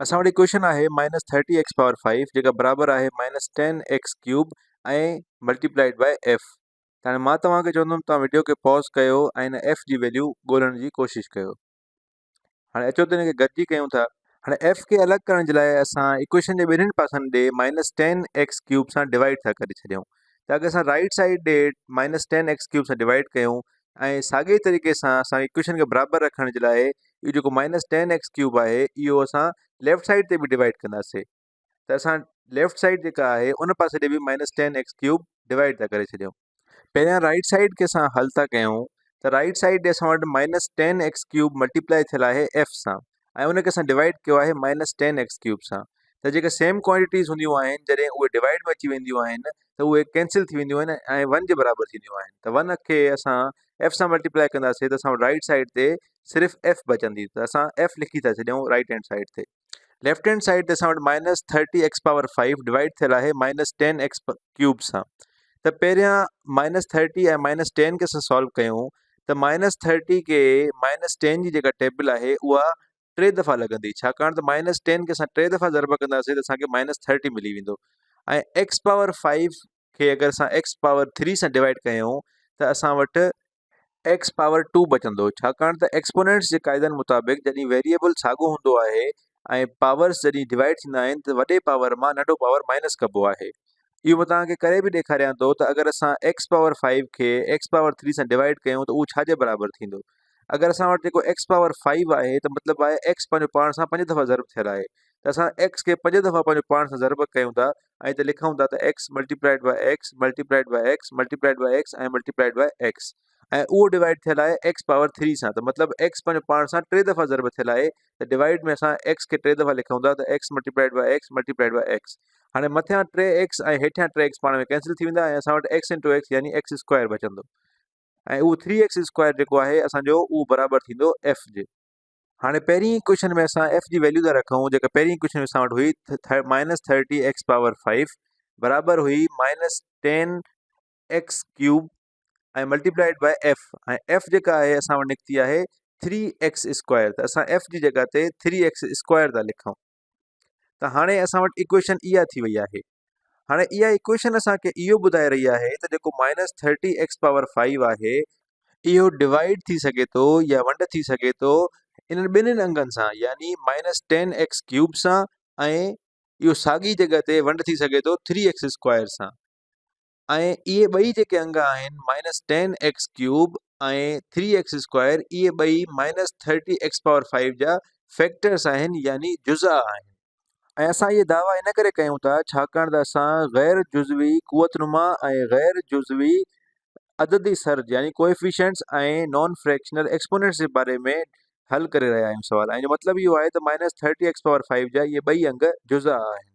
اسان وٽ ايڪويشن آهي مائنس ٿرٽي ايڪس پاور 5 جيڪا برابر آهي مائنس ٽين ايڪس ڪيوب ۽ ملٽيپلائيڊ باء ايف. ته هاڻي مان توهان کي چوندم توهان وڊيو کي پاز ڪيو ۽ ان ايف جي ويليو ڳولڻ جي ڪوشش ڪيو. هاڻي اچو ته ان کي گڏجي ڪيون ٿا. هاڻي ايف کي الڳ ڪرڻ جي لاء اسان ايڪويشن جي ٻنهين پاسن ڏي مائنس ٽين ايڪس ڪيوب سان ڊوائيڊ ٿا ڪري ڇڏيون. ته اگر اسان رائيٽ سائيڊ ڏي مائنس ٽين ايڪس ڪيوب سان ڊوائيڊ ڪيون ۽ ساڳئي طريقي سان اسان ايڪويشن کي برابر رکڻ جي لاء اهو جيڪو مائنس ٽين ايڪس ڪيوب آهي اهو اسان ليفٽ سائيڊ تي به ڊوائيڊ ڪنداسي ته اسان ليفٽ سائيڊ جيڪا آهي ان پاسي ڏي به مائنس ٽين ايڪس ڪيوب ڊوائيڊ ٿا ڪري ڇڏيون. پهريان رائيٽ سائيڊ کي اسان حل ٿا ڪيون ته رائيٽ سائيڊ ڏي اسان وٽ مائنس ٽين ايڪس ڪيوب ملٽيپلائي ٿيل آهي ايف سان ۽ ان کي اسان ڊوائيڊ ڪيو آهي مائنس ٽين ايڪس ڪيوب سان ته جيڪي سيم ڪوانٽيٽيز هونديون آهن جڏهن اهي ڊوائيڊ ۾ اچي وينديون آهن ته اهي ڪينسل ٿي وينديون آهن ۽ ون جي برابر ٿينديون آهن ته ون کي اسان ايف سان ملٽيپلائي ڪنداسين ته اسان وٽ رائيٽ سائيڊ تي صرف ايف بچندي ته اسان ايف لکي ٿا ڇڏيون رائيٽ هينڊ سائيڊ تي. ليفٽ هينڊ سائيڊ تي اسان وٽ minus thirty X power 5 divide ٿيل آهي مائنس ٽين ايڪس ڪيوب سان ته پهريان مائنس ٿرٽي ۽ مائنس ٽين کي اسان سالو ڪيون ته مائنس ٿرٽي کي مائنس ٽين جي جيڪا ٽيبل آهي اها ٽي دفعا لڳندي ڇاڪاڻ ته مائنس ٽين کي اسان ٽي دفعا ضرب ڪنداسين ته اسانکي مائنس ٿرٽي ملي ويندو ۽ ايڪس پاور 5 کي اگر اسان ايڪس پاور 3 سان ڊوائيڊ ڪيون ته اسان وٽ ايڪس پاور ٽو بچندو ڇاڪاڻ ته ايڪسپونينٽس جي قاعدن مطابق جڏهن ويريئبل ساڳو هوندو آهي ۽ پاورس جڏهن ڊوائيڊ ٿيندا آهن ته وڏي پاور مان ننڍو پاور مائنس ڪبو آهي. اهو مان توهان کي ڪري به ڏيکاريان ٿو ته اگر اسان ايڪس پاور 5 کي ايڪس پاور 3 سان ڊوائيڊ ڪيون ته اهو ڇا جي برابر ٿيندو؟ اگر اسان وٽ جيڪو ايڪس پاور 5 آهي ته مطلب آهي ايڪس پنهنجو پاڻ سان پنج دفعا ضرب ٿيل آهي ته اسان ايڪس کي پنج دفعا پنهنجو پاڻ سان ضرب ڪيون ٿا ۽ هتي لکون ٿا ته X multiplied by X multiplied by X multiplied by X ۽ multiplied by X ۽ اهو ڊوائيڊ ٿيل آهي ايڪس پاور 3 سان ته مطلب ايڪس پنهنجو پاڻ سان ٽي دفعا ضرب ٿيل آهي ته ڊوائيڊ ۾ اسان ايڪس کي ٽي دفعا لکون ٿا ته X multiplied by X multiplied by X هاڻي مٿيان ٽي ايڪس ۽ هيٺيان ٽي ايڪس پاڻ ۾ ڪينسل ٿي ويندا ۽ اسان وٽ ايڪس انٽو ايڪس يعني ايڪس اسڪوائر بچندو ۽ اهو ٿري ايڪس اسڪوائر جيڪو آهي اسانجو اهو برابر ٿيندو ايف جي. هاڻي پهرين ايڪويشن ۾ اسان ايف جي ويليو ٿا رکون جيڪا پهرين ايڪويشن ۾ اسان وٽ هئي مائنس ٿرٽي ايڪس پاور 5 برابر هئي مائنس ٽين ايڪس ڪيوب ۽ ملٽيپلائيڊ باء ايف ۽ ايف جيڪا آهي اسان وٽ نڪتي آهي ٿري ايڪس اسڪوائر ته اسان ايف جي جڳهه تي ٿري ايڪس اسڪوائر ٿا لکون ته هاڻي اسان وٽ ايڪويشن اها ٿي وئي آهي هاڻي اها ايڪويشن اسان کي اهو ٻڌائي رهي آهي ته جيڪو مائنس ٿرٽي ايڪس پاور 5 آهي اهو ڊوائيڊ ٿي سگهي ٿو يا ونڊ ٿي سگهي ٿو انهن ٻنهين انگن سان يعني مائنس ٽين ايڪس ڪيوب سان ۽ اهو ساڳي جڳهه تي ونڊ ٿي سگهي ٿو ٿري ايڪس اسڪوائر سان ۽ اهي ٻئي جيڪي انگ آهن مائنس ٽين X cube ۽ three x square اهي ٻئي مائنس ٿرٽي ايڪس پاور 5 جا فيڪٽرس آهن يعني جزا آهن. ۽ اسان اهي دعويٰ ان ڪري ڪيون ٿا ڇاڪاڻ ته اسان غير جزوي قوت نما ۽ غير جزوي عددي سرج يعني ڪوئفيشنٽس ۽ نان فريڪشنل ايڪسپونينٽس جي باري ۾ حل ڪري رهيا آهيون سوال ۽ جو مطلب اهو آهي ته مائنس ٿرٽي ايڪس پاور 5 جا اهي ٻئي انگ جزا آهن.